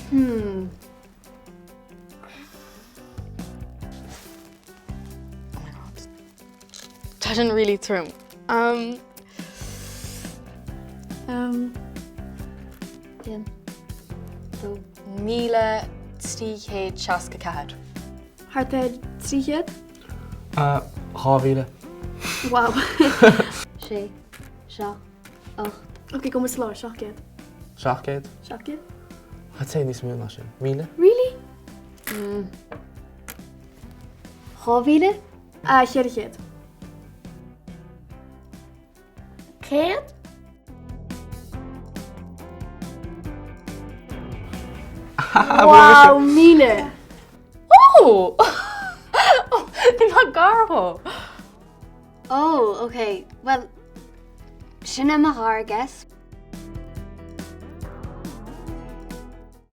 Hmm. Oh my god. Tá sin really trom. Um, um, Aon. Dó. 1364. Thart ar 300? Uh, 2000. Wow. Sé, 7, 8. Ok, go sa lár, 700. 700? 700? I'd say níos mó ná sin. 1000? Really? Mm. 2000? Ah, 400. 100? Wow, 1000! Oh! Bhí mé gar dó. Oh, ok. Well, sin é mo dhara guess.